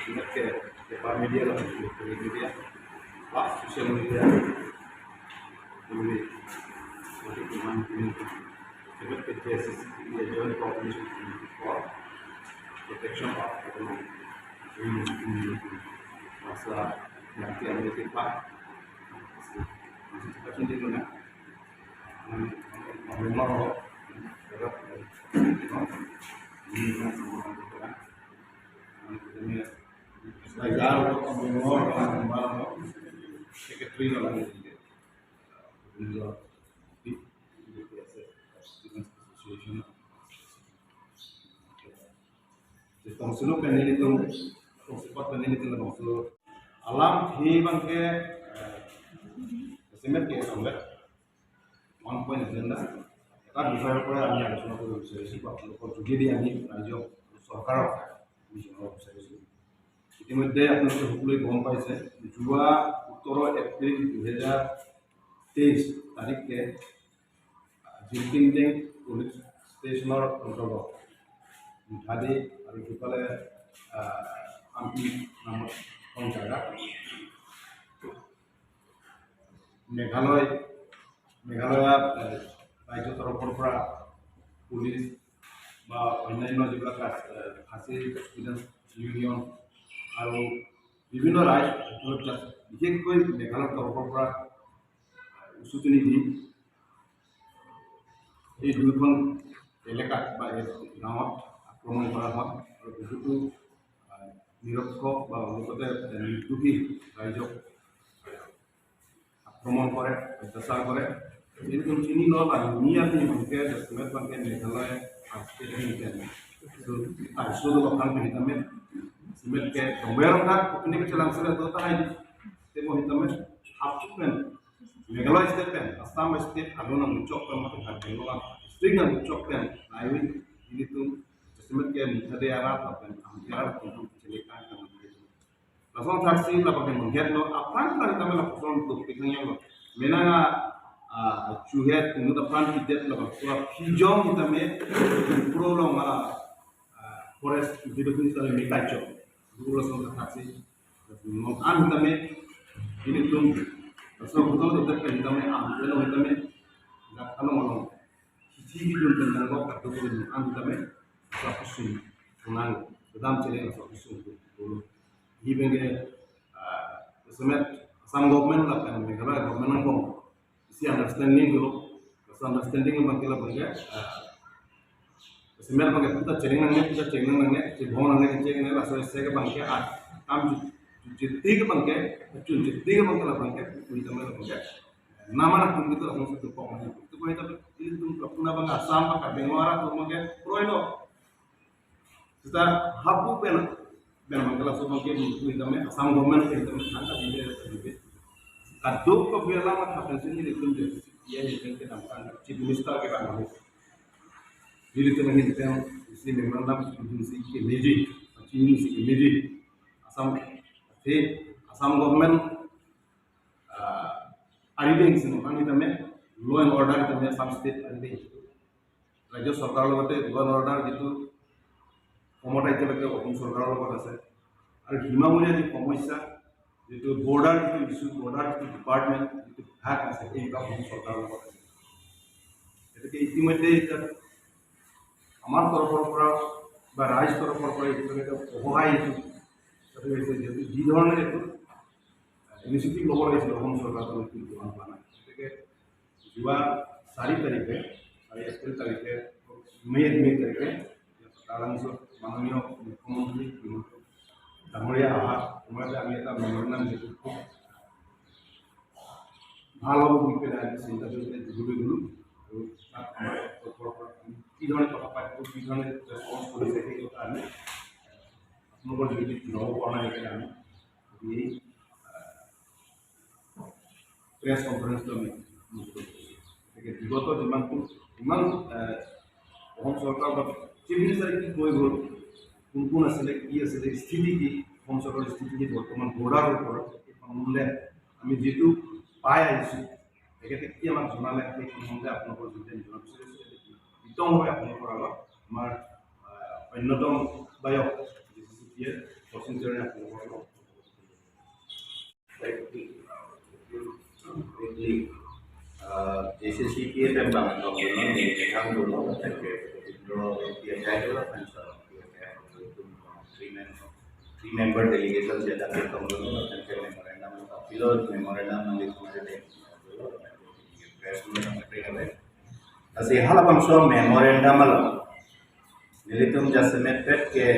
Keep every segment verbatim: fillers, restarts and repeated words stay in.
Media, media, media, plus social media. Jadi, nanti teman ini, jadi P T S S, ya, Joint Coordination Committee for Protection of Autonomous Community. Masa nanti kami kita, masih kita sendiri mana? Memang, ini kan semua orang kita. Secretary, Council pen nelitum, Council pen nelitum, Council alam hi abangke, eh, estimate ke sampai one point agenda. এটা বিষয়ৰ পৰা আমি আলোচনা কৰিব বিচাৰিছো, বা আপোনালোকৰ যোগেদি আমি ৰাইজক, চৰকাৰক আমি জনাব বিচাৰিছো। ইতিমধ্যে আপোনালোকে সকলোৱে গম পাইছে, যোৱা সোতৰ এপ্ৰিল দুহেজাৰ তেইছ তাৰিখে জিলকিনডেং পুলিচ ষ্টেচনৰ অন্তৰ্গত মুঠাদি আৰু সিফালে, আহ, আমটি নামৰ এখন জাগা মেঘালয়, মেঘালয়, এ, ৰাজ্য তৰফৰ পৰা পুলিচ বা অন্যান্য যিবিলাক আছে, এ, খাচী ষ্টুডেণ্ট ইউনিয়ন আৰু বিভিন্ন ৰাইজ, বিশেষকৈ মেঘালয়ৰ তৰফৰ পৰা উচুতনি দি এই দুইখন এলেকাত বা এই গাঁৱত আক্ৰমণ কৰা হয় আৰু বহুতো, আহ, নিৰক্ষৰ বা লগতে নিৰ্দোষী ৰাইজক আক্ৰমণ কৰে, অত্যাচাৰ কৰে। Ini kunci ini lo lah, ini artinya bangke, semet bangke Meghalaya, pasti kan ikan. So, tahu sudah lo kan kita met, semet ke, tombor kan, ini kecelang sudah tuh tahu. Temo kita met, apa kan? Meghalaya state pen, Assam state, ado nang muchok pen, mati hati lo kan. State nang muchok pen, nah ini, ini tuh, semet ke, muchade arat, apa kan, angkara, tentang kecelakaan, kan, Lason thaksi labang ke mungkin lo, apran pran kita mela kosong tu pikir yang lo. Menang, ah, chuhet, tunggu apran kita labang tua pijong kita me, pro lo ma, ah, forest, itu pun kita me kacho. Dulu lason thaksi, mungkin kita me, ini tum, lason betul betul kita me, ah, kita me, nggak kalau mau. Hithi kejun tentang lo kado ko an tame, sa kusum, kunang, kedam cheleng sa kusum, dulu. Hi bengke, ah, semet, Assam government lapen Meghalaya government angbong isi understanding dulu. Sa understanding bangke labang ke, ah, semet bangke kita cheleng nangne, kita cheleng nangne, cheleng nangne, cheleng nangne, laso isi ke bangke, ah, kam ju-, ju-, jiti ke bangke, ju-, jiti ke bangke labang ke, kita me labang ke. Nama na kum gitu langsung satu pok aja. Itu kau itu, itu tum puna bang Assam, bang Karbi Anglong, atau bang ke, pro itu. Kita hapu pen, pen bang kelas bang ke, itu kita me Assam government ke, itu me, angkat ini, itu me. Kaduk ke biar lama tak pensiun ini, itu dia, dia ini kan kita makan, chief minister kita malu. Jadi itu me, itu yang isi memorandum, isi ke meji, isi ke meji. Assam, si Assam government, ah, arideng sino kan, kita me law and order kita me Assam state arideng. Rajya sorkar logote law and order jitu khomota iteleke Assam sorkar logot ase. Aru himamuri ji somosya jitu border jitu issue, border jitu department jitu bhag ase, ei bhag Assam sorkar logot ase. গতিকে ইতিমধ্যে এতিয়া আমাৰ তৰফৰ পৰা বা ৰাইজ তৰফৰ পৰা এইটো এটা সহায় এইটো এইটো হৈছে, যিহেতু যি ধৰণে এইটো ইনিচিয়েটিভ ল'ব লাগিছিল অসম চৰকাৰৰ কিন্তু লোৱা নাই। গতিকে যোৱা চাৰি তাৰিখে, চাৰি এপ্ৰিল তাৰিখে, মে, মে তাৰিখে, তাৰ পিছত মাননীয় মুখ্যমন্ত্ৰী ডাঙৰীয়া অহা সময়তে আমি এটা মেমৰেণ্ডাম যিটো খুব ভাল হ'ব বুলি পেলাই আমি চিন্তা কৰি পেলাই দিবলৈ গ'লো। আৰু তাত আমাৰ তৰফৰ পৰা আমি কি ধৰণে কথা পাতিব, কি ধৰণে ৰেছপন্স কৰিছে, সেই কথা আমি আপোনালোকৰ যোগেদি জনাব পৰা নাই কাৰণে আমি এই, আহ, প্ৰেছ কনফাৰেন্সটো আমি অনুষ্ঠিত কৰিছোঁ। গতিকে বিগত যিমানটো, ইমান, আহ, অসম চৰকাৰ বা চিফ মিনিষ্টাৰে কি কৈ গ'ল, কোন কোন আছিলে, কি আছিলে, স্থিতি কি, অসম চৰকাৰৰ স্থিতি কি বৰ্তমান বৰ্ডাৰৰ ওপৰত, সেই সম্বন্ধে আমি যিটো পাই আহিছোঁ, তেখেতে কি আমাক জনালে, সেই সম্বন্ধে আপোনালোকৰ যোগেদি জনাব বিচাৰিছোঁ। বিতংভাৱে আপোনালোকৰ আগত আমাৰ, আহ, অন্যতম বায়ক জে চি চি পিয়ে Quickly, uh, J C C P F M bang atau guna ni kita dulu, dan ke dulu dia saya dulu kan so three member, three member delegation saya dapat dulu, dan ke memorandum of appeal, memorandum yang itu ada dulu, dan ke press meet yang mereka ada. Lasi halabangso memorandum along nelitum jasemet pet ke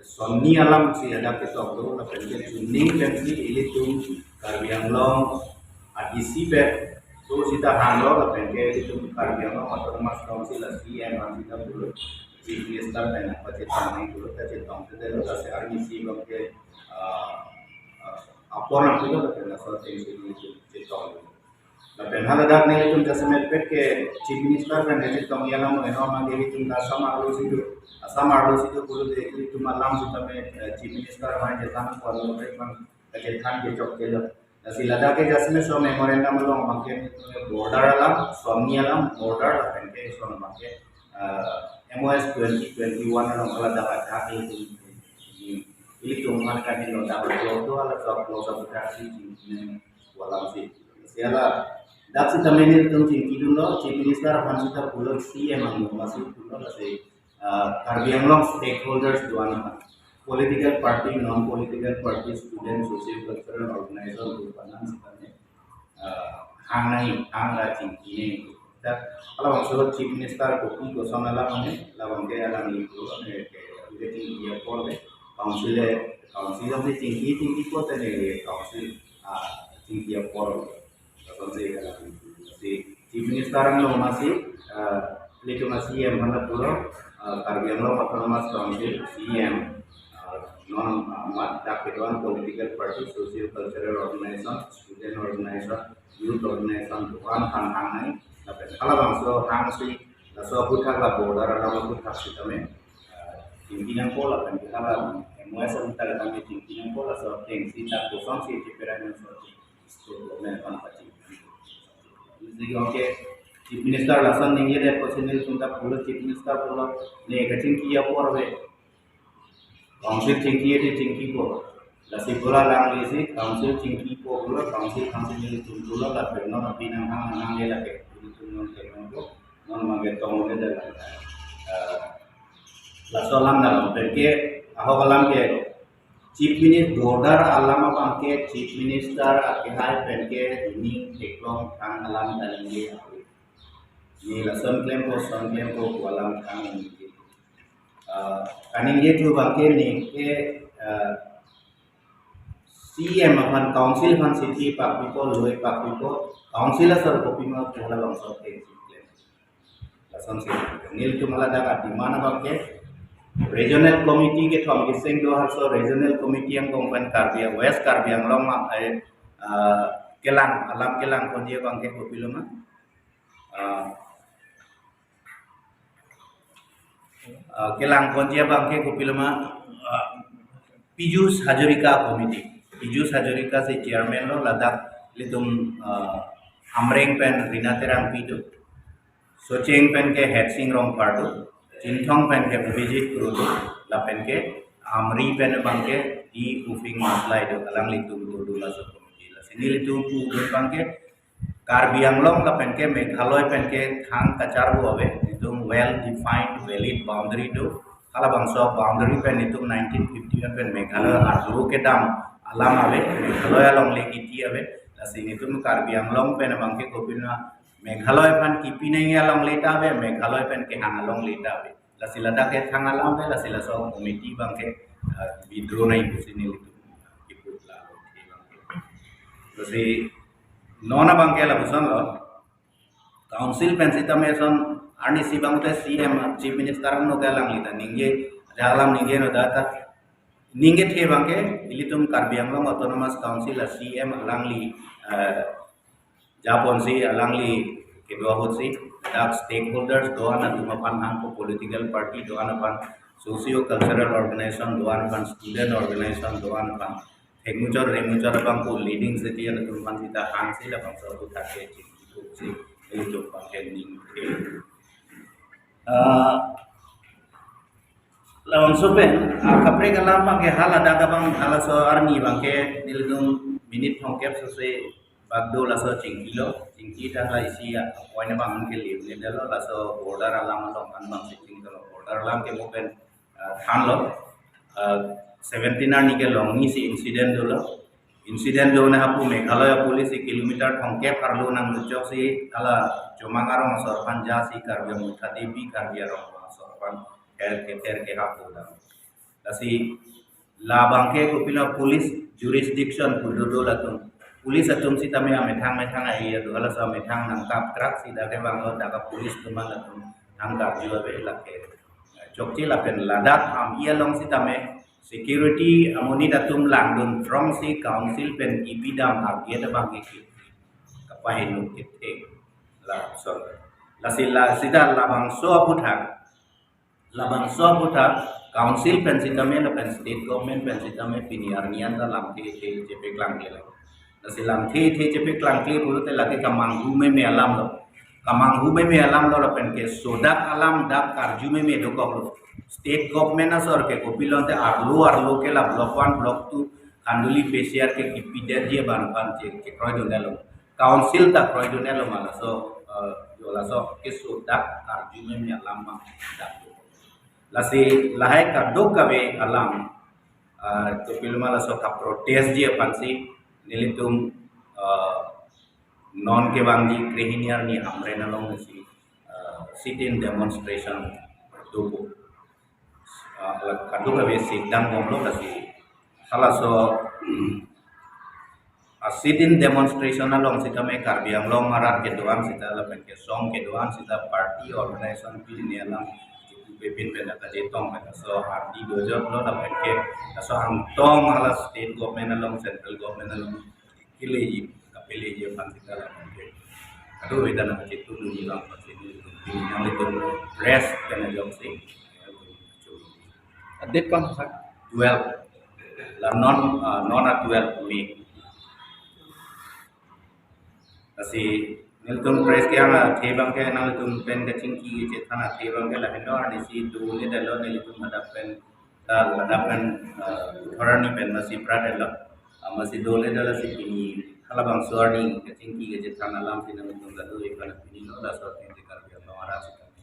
sonni alam si ada ketok do, lapen ke chuning pensi ilitum Karbi Anglong A D C pet to sita hanglo, lapen ke ilitum Karbi Anglong Autonomous Council a C M an sita pulo, Chief Minister pen apa chetong nang pulo, ta chetong te lo, ta se army si bang ke, ah, ah, apor nang pulo, lapen laso ateng si ilitum chetong. Lapen haladak nelitum jasemet pet ke Chief Minister pen nelitum tong alam eno mage ilitum ta Assam arlo si do. Assam arlo si do pulote ilitum alam sitame, eh, Chief Minister pen jatang kuan lo pen kachethan kechok ke lo. Lasi ladak ke jasemet so memorandum along bang ke border alam, sonni alam, border lapen ke son bang ke, eh, M O S twenty twenty-one along haladak adak ilitum, ilitum man kan ino dak lo do haladak lo sa buka si, walam si. Siala, dak sitame nelitum chingki dunlo, Chief Minister aphan sita pulo, C M angno masi pulo, lasi, ah, Karbi Anglong stakeholders do-an aphan, political party, non-political party, student, social cultural organization do-an aphan sitame, ah, hang nangji, hang ra chingki nangji. Dak halabangso Chief Minister kopi koson alam ne, labang ke alam ni ko ne ke, ke chingki apor le, council le, council le chingki, chingkipo te ne council, ah, chingki apor. Lason si, ah, si Chief Minister angno masi, ah, ilitum a C M aphan pulo, ah, Karbi Anglong Autonomous Council C M, ah, non, ah, mat dak kedo-an political party, social cultural organization, student organization, youth organization, do-an aphan hang nangji, lapen halabangso hang si, laso aphuthak la border alam aphuthak sitame, ah, chingki nangpo lapen ke hala M O S aphuthak tame chingki nangpo, laso ateng si dak koson si cheperai nangso si state government aphan pachini. Jadi, okay, Chief Minister lason ningjedet pusi nelitum ta pulo, Chief Minister pulo, ne kachingki apor ave. Council chingki ete chingkipo. Lasi bola lang lesi, council chingkipo pulo, council, council nelitum pulo, lapen non api nang hang nang le lake, nelitum non ke non ko, non mage tong le dak. Eh, laso alam dalam, pen ke, ahok alam ke, Chief Minister, border alam abang ke Chief Minister akehai pen ke ini theklong thang alam kaningje. Ne lason klempo, son klempo pu alam thang ningje. Ah, kaningje thu abang ke ne ke, ah, C M aphan council aphan siti pakpipo, lui pakpipo, council asor kopima pu halabangso ateng si klem. Lason si nelitum haladak a-demand abang ke regional committee kethom keseng do, harso regional committee angbong pen Karbi, West Karbi Anglong ma, eh, ah, kelang, alam kelang ponji abang ke kopilo ma, ah, ah, kelang ponji abang ke kopilo ma, ah, Piyush Hazarika Committee. Piyush Hazarika si chairman lo, ladak ilitum, ah, Amreng pen Rina Terangpi do. Socheng pen ke Hetsing Rongphar do, Chinthong pen ke Abhijit Kro do, lapen ke Amri pen abang ke T Uphing Maslai do, alanglitum do, do laso committee. Lasi nelitum pu do abang ke Karbi Anglong lapen ke Meghalaya pen ke thang kacharbo ave, itum well defined, valid boundary do. Halabangso boundary pen itum nineteen fifty-one pen Meghalaya arlo kedam alam ave, Meghalaya alongle kiti ave. Lasi itum Karbi Anglong pen abang ke kopima Meghalaya aphan kipi nangji alongle ta ave, Meghalaya pen kehang alongle ta ave. Lasi ladak ke thang alam ave, lasi laso committee abang ke, eh, withdraw nangji pusi nelitum kipu la. Lasi non abang ke lapuson lo. Council pen sitame son arnisi abang te C M, Chief Minister angno ke alangli ta ningje, ada alam ningje no data. Ningje the abang ke, ilitum Karbi Anglong Autonomous Council a C M alangli, eh, japonsi alangli kedo ahutsi, dak stakeholders do-an atum aphan hangpo, political party do-an aphan, socio cultural organization do-an aphan, student organization do-an aphan, thekmuchot remuchot abang ko leading citizen atum aphan sita hangsi labangso aphuthak ke chingki pusi ilitum aphan ke ning. Ah, Labangso pen, ah, kaprek alam abang ke haladak abang halaso arni abang ke nelitum minute thomkep sose bak do laso chingkilo, chingki ta hala isi a-point abang ke live ne dalo laso border alam along an abang si chingkilo border alam ke mo pen, ah, thanlo, ah, seventeen arni kelong ni si incident dolo. Incident do na hapu Meghalaya police si kilometer thomkep arlo nangluchok si hala Chomang arong asor aphan ja si Karbi Amutha Devi Karbi arong asor aphan ther ke ther ke hap do dam. Lasi labang ke kopilo police jurisdiction pu do do latum. Police atum sitame amethang methang a-area do halaso amethang nangkap krak si dak ke bang lo dak police atum bang latum nangkarju ave lake. Chokche lapen ladak am-i along sitame security amonit atum langdun throng si council pen kipi dam a-gate abang ke kapaheno kethe. La, sorry. Lasi la sita labangso aphuthak, labangso aphuthak council pen sitame lapen state government pen sitame pini arni an ta lamthe the chepeklang kle. Lasi lamthe the chepeklang kle pulote lake kamanghu meme alam lo. Kamanghu meme alam lo lapen ke sodak alam dak karju meme dokok lo. State government asor ke kopilo te arlo arlo ke la block one, block two, Khanduli P C R ke kipi det dia ban pan che ke kroidun dalo. Council ta kroidun dalo ma laso, eh, yo laso ke sodak karju meme alam ma dak. Lasi lahai kadokave alam, ah, kopilo ma laso kaprotest ji aphan si nelitum, ah, non kevangji krehini arni Hamren along si, ah, sit-in demonstration dopo. Ah, la kadokave si dang bomlo lasi halaso, a sit-in demonstration along sitame Karbi Anglong arat kedo-an sita lapen kesong kedo-an sita party organization pini alam pepin pen kajetong pen laso ardi dojot lo lapen ke laso angtong hala state government along central government along keleji kapeleji aphan sita lapen ke. Aduh, beda na kachetu nuni lang pasti nelitum press pen ajok si. Date kon, sir? Twelve. La non, ah, non a twelve May. Lasi nelitum press ke ang athe abang ke nanglitum pen kachingki kachethan athe abang ke lahenlo arni si dole dalo nelitum hadak pen, ah, hadak pen, ah, Puthot arni pen masi pra dalo. Ah, masi dole dalo si pini halabangso arni kachingki kachethan alam si nanglitum kado ikan pini lo laso atheng si Karbi Anglong arat si kami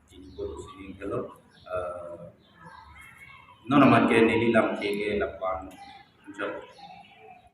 chini polo sining kelo, eh, non amat ke neli lamthe ke lapu-an anchot